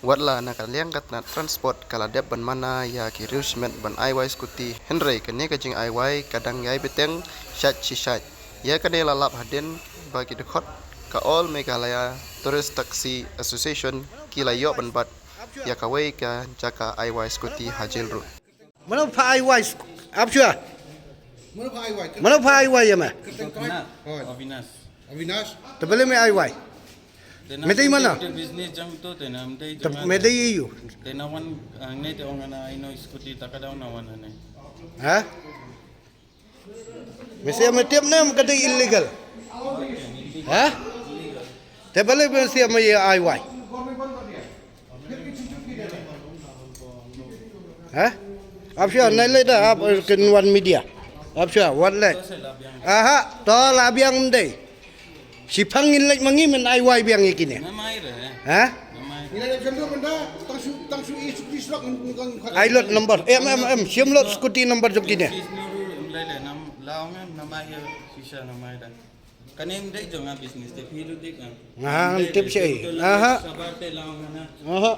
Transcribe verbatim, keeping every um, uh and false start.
Watla na ka liang ka tnat transport ka la dep ban mana ïa ki riew shimet ban ai wai skuti, hynrei kane ka jingaiwai ka dang ïai bteng shait shi shait. Ïa kane la lap hadien ba ki dkhot ka All Meghalaya Tourist Taxi Association ki la ïoh ban bat ïa kawei ka jaka ai wai skuti ha Jail Road. Mano pha ai wai? Ap shuwa. Mano pha ai wai? Mano pha ai wai ïa me? Avinash. Avinash. Te balei me ai wai? Me dei mano? Business jong to te na me dei. Te me dei ïa u. Te na wan, ah, ne te ong ana ino scooty ta ka daw na wan ane. Ha? Me sia me tip ne em ka dei illegal? Ha? Te balei me sia me ïa ai wai? Ha? Ap shuwa, nai leh da, ap, eh, kin wan media. Ap shuwa, wat leh. Aha, to la biang ym dei. Shiphang ngin leit ma ngi men ai wai biang ïa kine. Ha? Ai lot number. Em, em, em. Shim lot scooty number jong kine. Nga ngam tip shi. Aha. Aha.